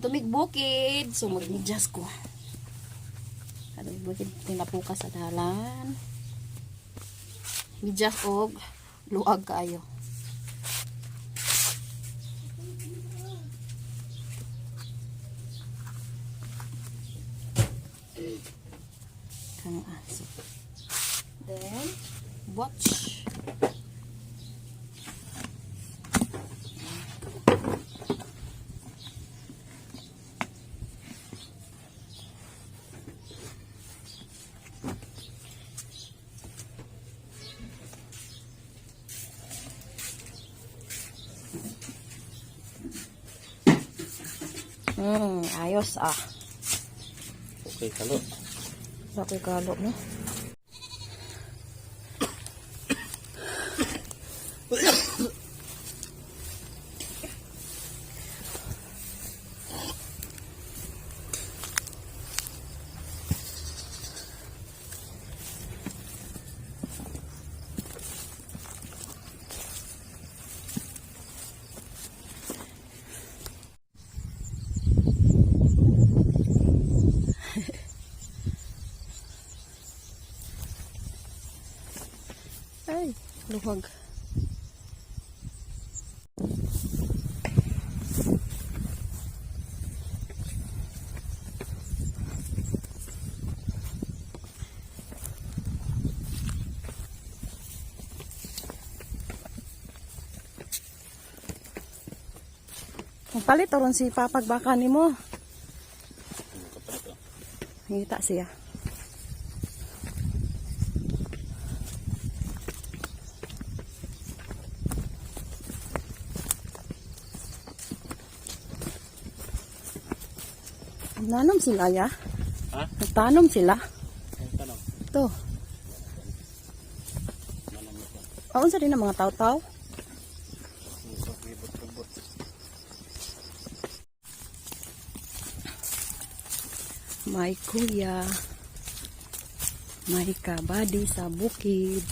Adto mig bukid. So magmedyas ko. Adto mig bukid, tinapuka sa dalan. Medyas og luag kaayo. Kang aso. Then, watch. Ayos ah. Okay, kalo. Wala ko'y kalo, no? Ay, luhag. Magpalit ron si Papag baka nimo. Ngita siya. Nanom sila ya? Ha? Nagtanom sila. Ang tanong. To. Ah, unsa din ang mga taw-taw? Ribot-ribot. May kuya. May kabady sa bukid.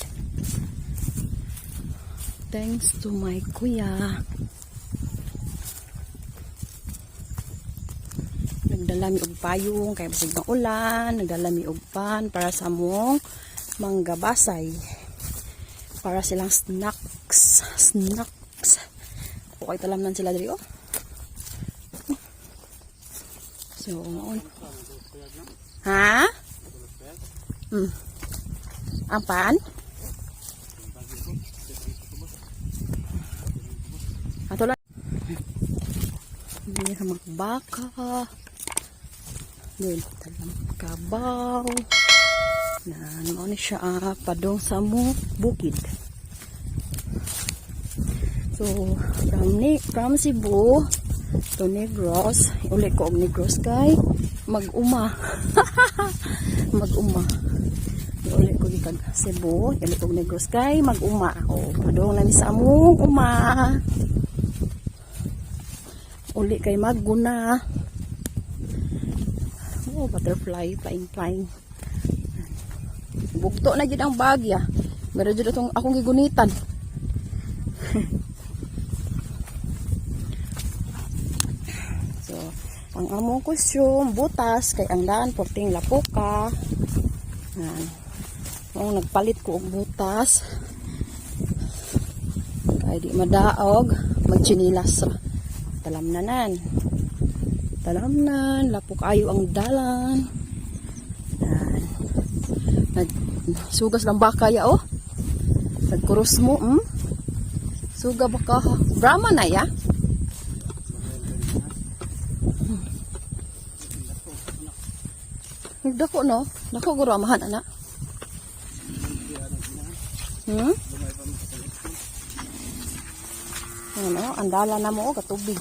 Thanks to my kuya. Nagdala mi og payong kay basig maulan, nagdala mi og pan para sa among manggabasay. Para silang snacks, snacks. Okay, talamnan sila diri oh. So, maon. Ha? Ang pan? Ato lang. Hindi ka magbaka. Doon, talang kabaw. Na, mao ni siya padong sa mo bukid. So, from Cebu to Negros, uli ko og Negros kay mag-uma. Mag-uma. Uli ko gikan Cebu, uli ko og Negros kay mag-uma. O, padong na mi sa among uma. Uli kay magguna. Oh, butterfly, flying, flying. Bugto na jud ang bagya. Meron jud itong akong gigunitan. So, ang among costume, butas, kay ang daan, porting lapuka. Yan. Mao nagpalit ko og butas. Kay di madaog, magtsinilas ra. Talamnanan. Talamnan, lapok ayo ang dalan. Yan. Nagsugas lang baka ya oh. Nagkurus mo, Suga baka ha. Brahma na ya. Nagdako no? Dako guro amahan ana. Ano, ang dalan na mo oh, katubig.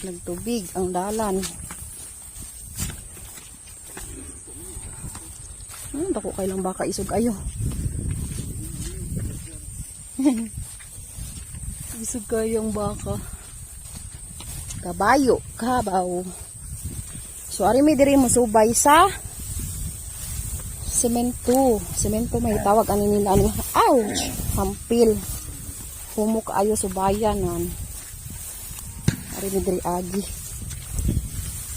Nagtubig ang dalan. Dako kay lang baka isog ayo. Isog kayong baka. Kabayo, kabaw. So ari mi diri mo subay sa semento. Semento may tawag ani nila ani. Ouch! Hampil. Humo kaayo subayan nan. Ari mi diri agi.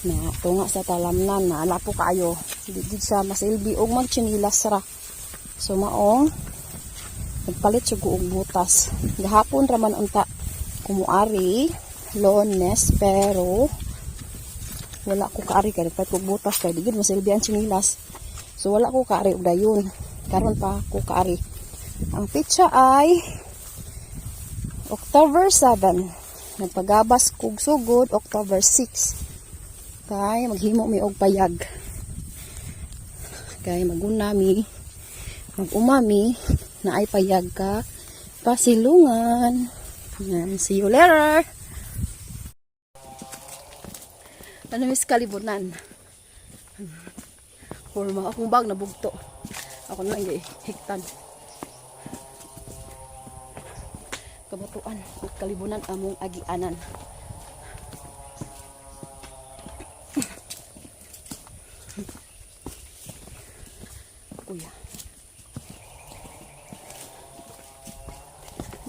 Na tunga sa talamnan na lapo kaayo. Di gid siya masilbi og magtsinilas ra. So maong nagpalit siya og butas. Gahapon ra man unta kumuari Lunes, pero wala ko kaari kay nagpalit kog butas kay di gid masilbi ang tsinilas. So wala ko kaari og dayon. Karon pa ko kaari. Ang petsa ay October 7. Nagpagabas kog sugod October 6. Kay maghimo mi og payag. Kay maguna mi, mag-umami na ay payag ka pasilungan. Yan, see you later. Ano mis kalibunan? Horma akong bag nabugto. Ako na lang hiktan. Kabatuan, kalibunan among agianan. Kuya.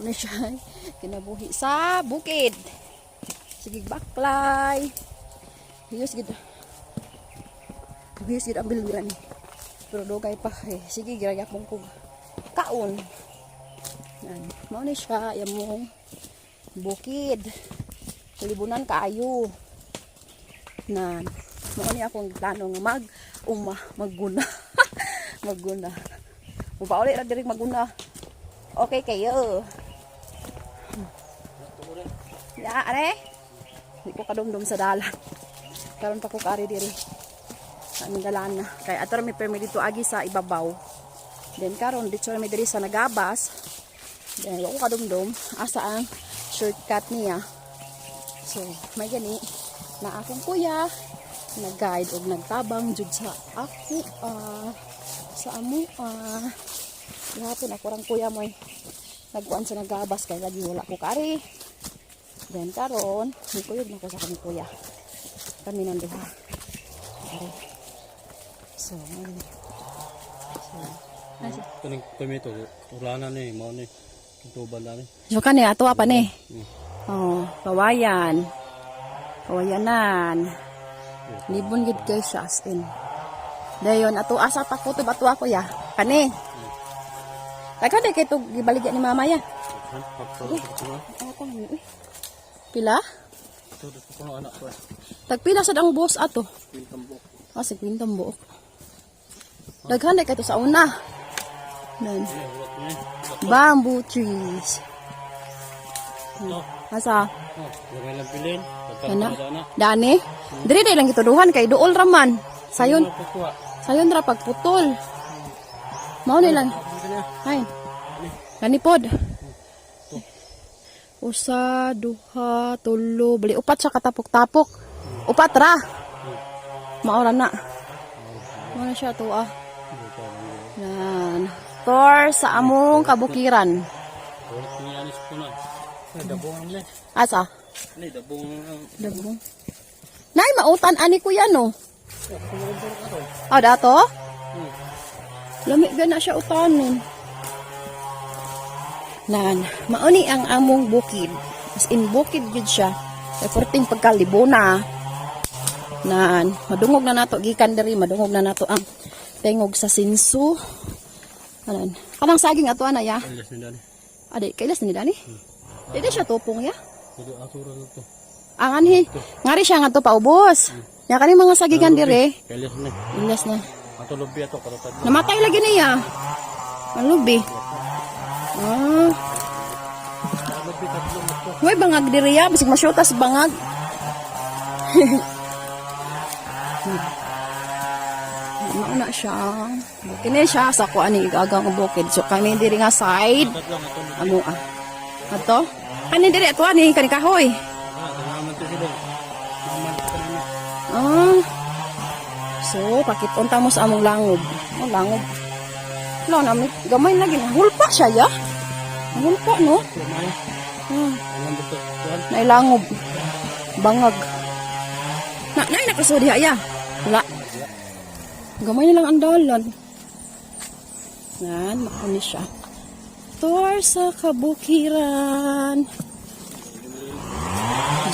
Muna siya kinabuhi sa bukid. Sige, baklay. Hiyos gid. Hiyos gid ang bilbiran ni. Pero dugay pa eh. Sige, girayapon ko kaon. Yan. Mao ni siya among bukid. Kalibunan kaayo. Na mao ni akong plano nga mag uma magguna. Magguna. Mupauli ra diri maguna. Okay kayo. Ya, are. Di ko kadumdum sa dalan. Karon pa ko kaari diri. Ang dalan na. Kay ato ra mi permi dito agi sa ibabaw. Then karon dito ra mi diri sa Nagabas. Then wa ko kadumdum asa ang shortcut niya. So, may gani na akong kuya nag-guide og nagtabang jud sa ako sa amo. Gihapon ako rang kuya mo'y nagkuan sa Nagabas kay lagi wala ko kaari. Then karon, nikuyog na ko sa akong kuya. Kami nang duha. Ari. So, ayun. So, nasa. Kaning tomato, ulana ni, mao ni. Tuban na ni. So kani ato pa ni. Oh, kawayan. Kawayanan. Libon gid kay siya as in. Dayon ato asa pa ko to bato ako ya. Kani. Daghan day kay tug gibaligya ni mama ya. Atang ni. Uy. Pila? Anak ko. Tagpila sad ang boss ato? Tambok. Ah, sa kwintang buok. Daghan day kay to sa una. Nan. Bamboo trees. Asa? Oh, gamay lang pilin. Kana? Dani? Diri day lang gituduhan kay duol ra man. Sayon, sayon ra pagputol. Mao ni lang. Ay. Kani pod. Usa, duha, tulo, bali upat siya katapok-tapok. Upat ra. Mao ra na. Mao na siya to ah. Yan. Tour sa among kabukiran. Asa? Dabong. Nay, mautan ani kuya no. Ah, dato? Lami ba na siya utanon? Nan, mauni ang among bukid. As in bukid gyud siya. Kay perting pagkalibona. Nan, madungog na nato gikan diri, madungog na nato ang tingog sa sinso. Anan. Kanang saging ato ana ya. Ilas ni dani. Ade, kailas ni dani? Dili siya tupong ya. Dili ato ra to. Ang anhi, ngari siya nga to paubos. Ya kani mga sagingan dire. Kailas ni. Ilas na. Ato lubi ato katatad. Namatay lagi niya. Ang lubi. Ah. Lubi tatlo mo. Hoy, bangag diri ya, bisig masyutas bangag. Mauna siya. Kini siya sa kuan ni igagang bukid. So kami diri nga side. Tatlo ato lubi. Amo ah. Ato? Kani diri ato ani kani kahoy. Ah, tanaman to sila. Naman kanina. Ah. So, pakit-on ta mo sa among langob. Oh, langob. Wala na, gamay lagi. Hulpa siya, ya? Hulpa, no? Kumay. Anong buto? Kuan. Nailangob. Bangag. Na, nay, nakasudi ya. Wala. Gamay na lang ang dalan. Yan, makuni siya. Tour sa kabukiran.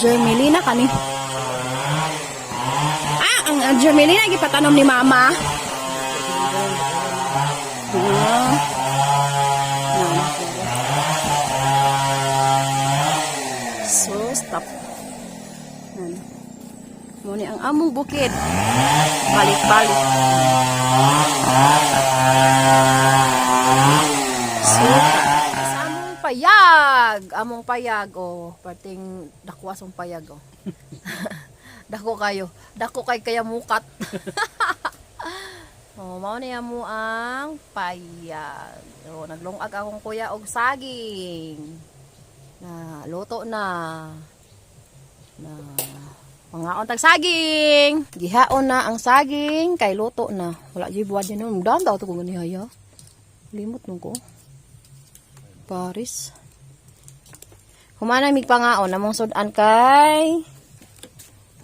Jermelina kani. Ang Jermelina gipatanom ni Mama. Ah. So, stop. Yan. Muni ang among bukid. Balik-balik. So, sa among payag. Among payag, oh. Parting dako asong payag, oh. Dako kayo. Dako kay kaya mukat. Oh, mao na mo ang payag. Oh, naglungag akong kuya og saging. Na luto na. Na mga tag saging. Gihaon na ang saging kay luto na. Wala jud buwad niya nun. Daan daw to kung ganihaya. Limot nung ko. Paris. Humana mig pangaon among sud-an kay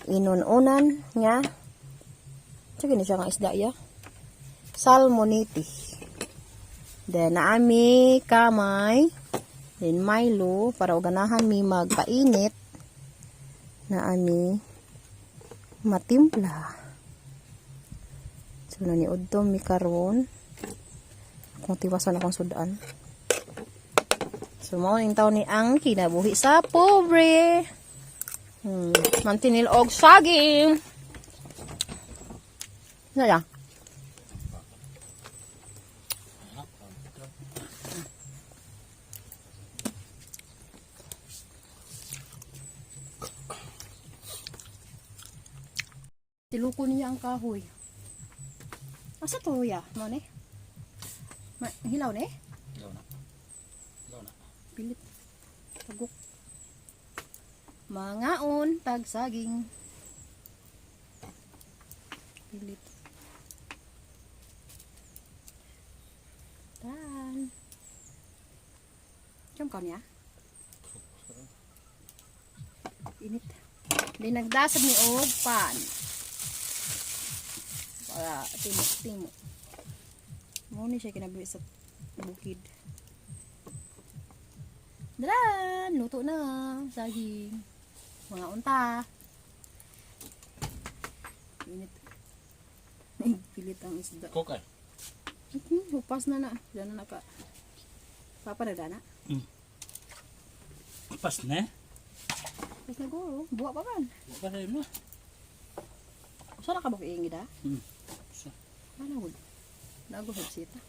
inununan niya. Sige ni siya nga isda ya. Salmoniti. Then naami kamay. Then Milo para uganahan mi magpainit na ami matimpla. So naniudto mi karon. Akong tiwasan akong sudan. So mao ning taon ni ang kinabuhi sa pobre. Mantinil og saging. Na ya. Tiluko niya ang kahoy. Asa to ya? Mo ni? Ma hilaw ni? Ilaw na. Ilaw na. Pilit. Tagok. Mangaon tag saging. Pilit. Tan. Chom ka niya? Init. Di nagdasad ni og pan. Para timo-timo. Mo ni siya kinabuhi sa bukid. Dalan! Luto na. Saging. Mga unta. Init. Pilit ang isda. Cook ay. Hupas na na. Dana na ka. Papa na dana. Pas na. Pas na guro. Buwa pa man. Wa pa mo. Usa na ka ba kiingi da? Sa Ano gud? Nago sita.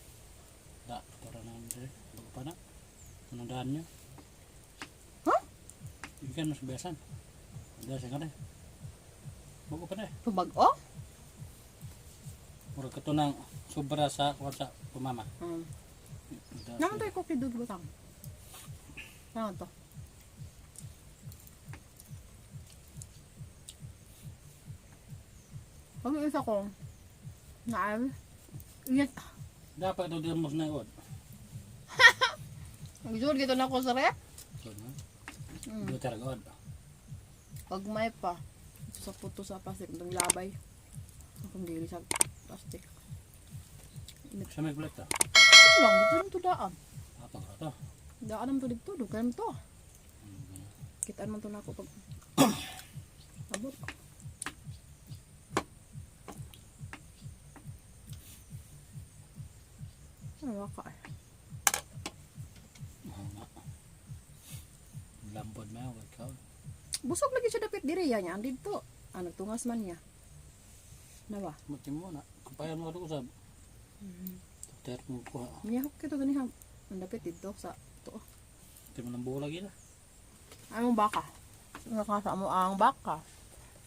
da para na andre. Bago pa na. Anong daan niya? Huh? Ikan mas biasan. Biasan ka na. Bago pa na. Pabag-o? Murag kato nang sobra sa kuwan sa pumama. Naman tayo cookie dud butang. Naman to. Pag isa ko, naan, ingat. Dapat ito din mo na yun. Nagjud gito na ko sa rep. Ito na. Dito talaga od. Pag may pa, ito sa puto sa plastic, itong labay. Akong dili sa plastic. Sa may gulat ta. Ito lang, dito lang to daan. Apa ka to? Daan naman to dito, dugan to. Kitaan man to na ako pag abot. Ano ka eh. Oo nga. Lambod na wag ka. Busog lagi siya dapit diri ya niya dito. Ah, nagtungas man niya. Nawa. Muti mo na. Kumpayan mo ako usab. Doktor mo kuha. Niya kito gani ha. Ang dapit dito sa to. Muti mo ng buo lagi na. Among baka. Nga ka sa amo ang baka.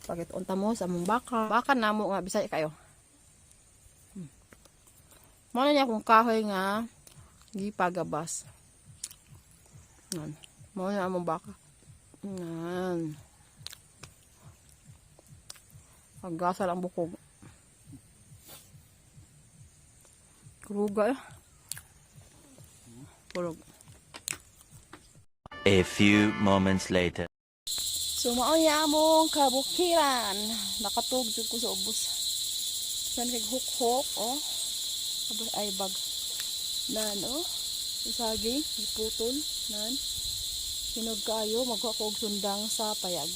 Pagit unta mo sa among baka. Baka namo nga bisaya kayo. Mo na niya akong kahoy nga gipagabas. Nan. Mo na among baka. Nan. Paggasal ang bukog. Kruga eh. Purog. A few moments later. So mao niya among kabukiran. Nakatug jud ko sa ubos. San kay huk-huk oh. Abos ay bag. Nan oh. Saging, giputol nan. Hinog kaayo magkuha ko og sundang sa payag.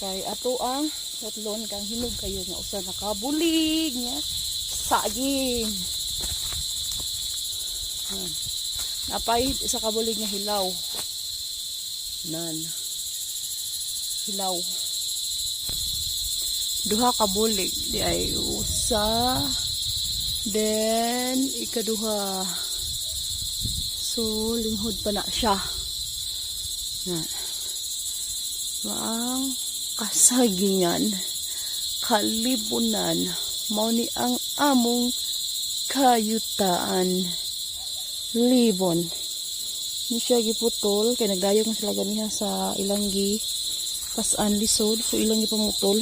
Kay ato ang Putlon kang hinog kayo nga usa nakabulig nga saging. Nan. Napay isa ka bulig nga hilaw. Nan. Hilaw. Duha ka bulig di ay usa, then ikaduha. So linghod pa na siya. Na. Maang kasagingan, kalibunan, mao ni ang among kayutaan. Libon. Ni siya giputol kay nagdayog na sila ganiha sa ilang gi pasan lisod, so ilang gipamutol.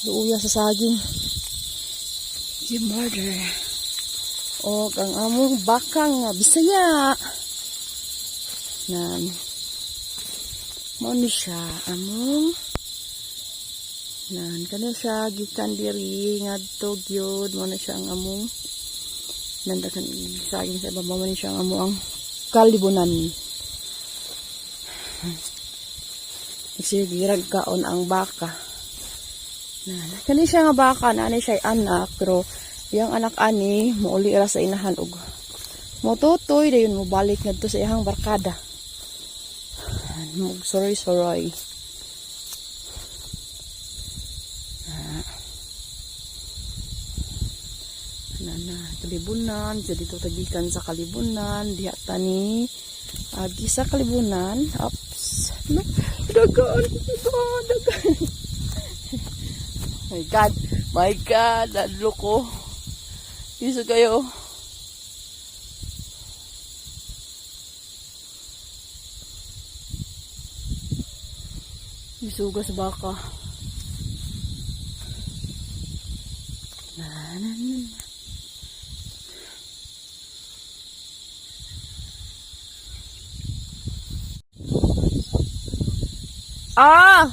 Luuya sa saging. Gi-murder. Og ang among bakang nga Bisaya. Nan. Mao ni siya among nan kani siya gikan diri ngadto gyud, mao na siya ang among nandakan saging sa ibabaw, mao ni siya ang among kalibunan. Nagsigirag kaon ang baka. Na, kani siya nga baka na ani siya anak, pero iyang anak ani mouli ra sa inahan og motutoy, dayon mobalik ngadto sa iyang barkada. Mug soroy soroy. Na na kalibunan so dito tagikan sa kalibunan diha tani agi sa kalibunan. Ops, no, dagan dagan dagan. My God, my God, nadlo ko. Iso kayo. Isugas baka. Na, na, na, na. Ah!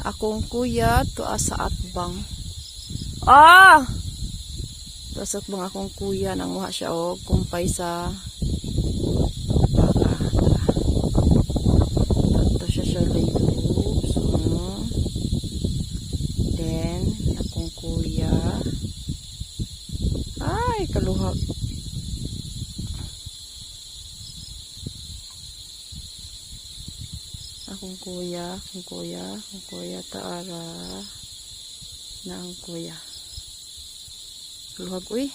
Akong kuya tuwa sa atbang. Ah! Tuwa sa atbang akong kuya, nanguha siya og kumpay sa baka. Tara. Ato siya siya layo. So, then, akong kuya. Ay, kaluhag. Akong kuya, akong kuya, akong kuya, taara. Na ang kuya. Luhag, uy.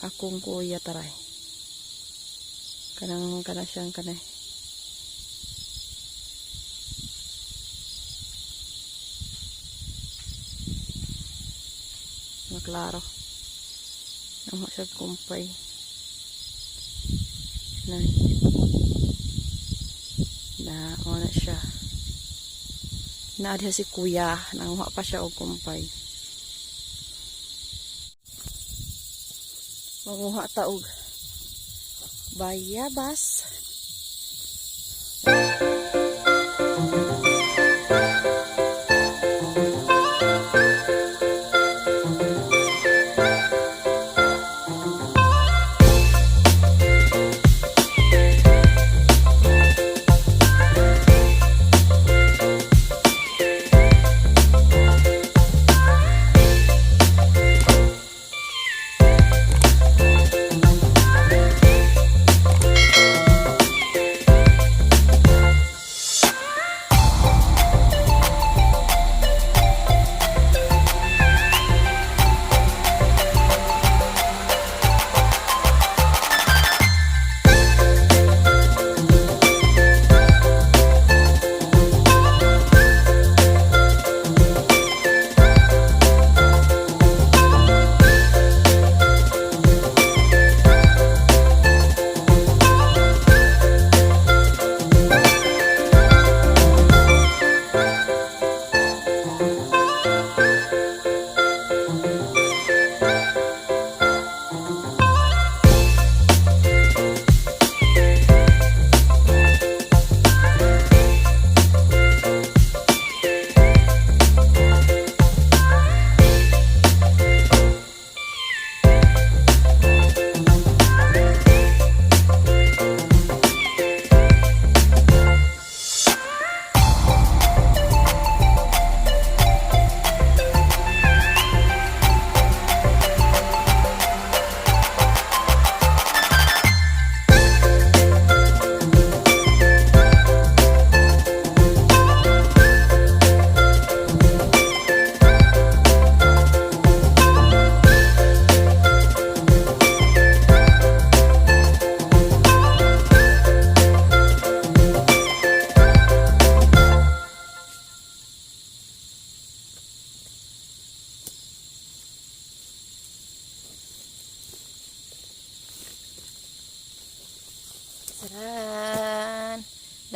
Akong kuya, taray. Kanang, kana siyang kanay. Maklaro. Ang siya kumpay. Na. Na, na siya. Naa diha si kuya. Nanguha pa siya og kumpay. Manguha ta og bayabas.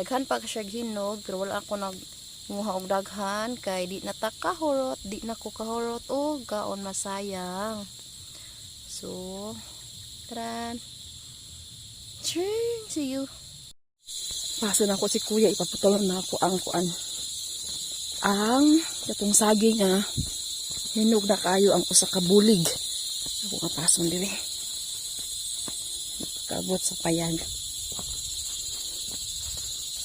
Daghan pa siya hinog pero wala ako nag nguha og daghan kay di na ta kahurot, di na ko kahurot og kaon, masayang. So, taran. Ching, see you. Paso na ako si kuya, ipaputol na ako ang kuan. Ang katong saging nga hinog na kayo ang usa ka bulig. Ako nga pason diri. Pagkaabot sa payag.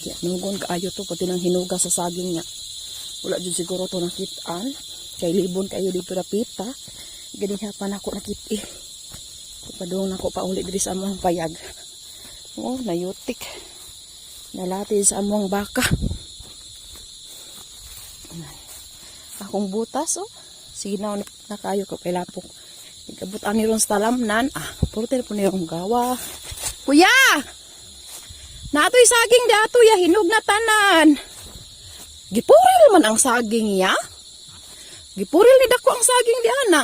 Kaya nugon kaayo to pati nang hinuga sa saging niya. Wala jud siguro to nakitaan. Kay libon kayo dito dapita. Ganiha pa nako nakit eh. Ipadung nako pauli diri sa among payag. Oh, nayutik. Nalati sa among baka. Akong butas, oh. Sige na, na kayo ko kay lapok. Ikabot ani ron sa talamnan. Ah, puro po niyong gawa. Kuya! Naatoy saging di ato ya, hinog na tanan. Gipuril man ang saging ya. Gipuril ni dako ang saging di ana.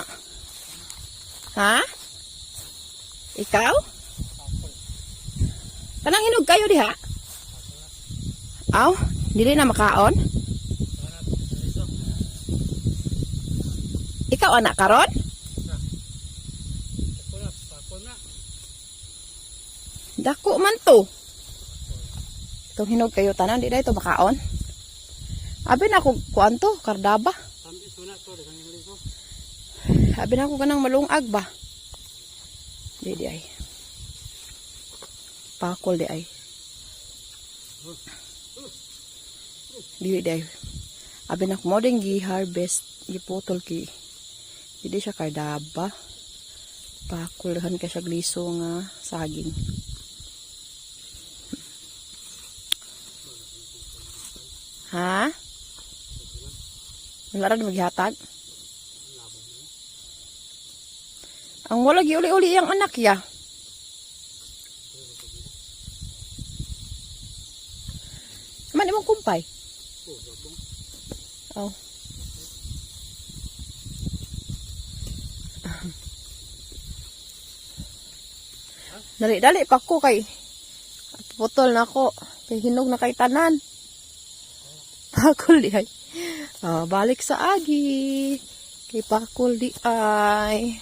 Ha? Ikaw? Kanang hinog kayo diha? Aw, dili na makaon? Ikaw anak karon? Dako man to. Itong hinog kayo tanan, di na ito makaon. Abi na ako kuan to, kardaba. Abi na ako kanang malungag ba. Di di ay. Pakol di ay. Di di ay. Abi na ako mo din gi-harvest, giputol ki. Di siya kardaba. Pakol han ka siya gliso nga saging. Ha? Wala ra maghatag? Ang wala giuli-uli ang anak ya. Man imong kumpay. Oh. Dali dali pa ko kay putol na ako. Kay hinog na kay tanan. Pakol di ay. Ah, balik sa agi. Kay pakol di ay.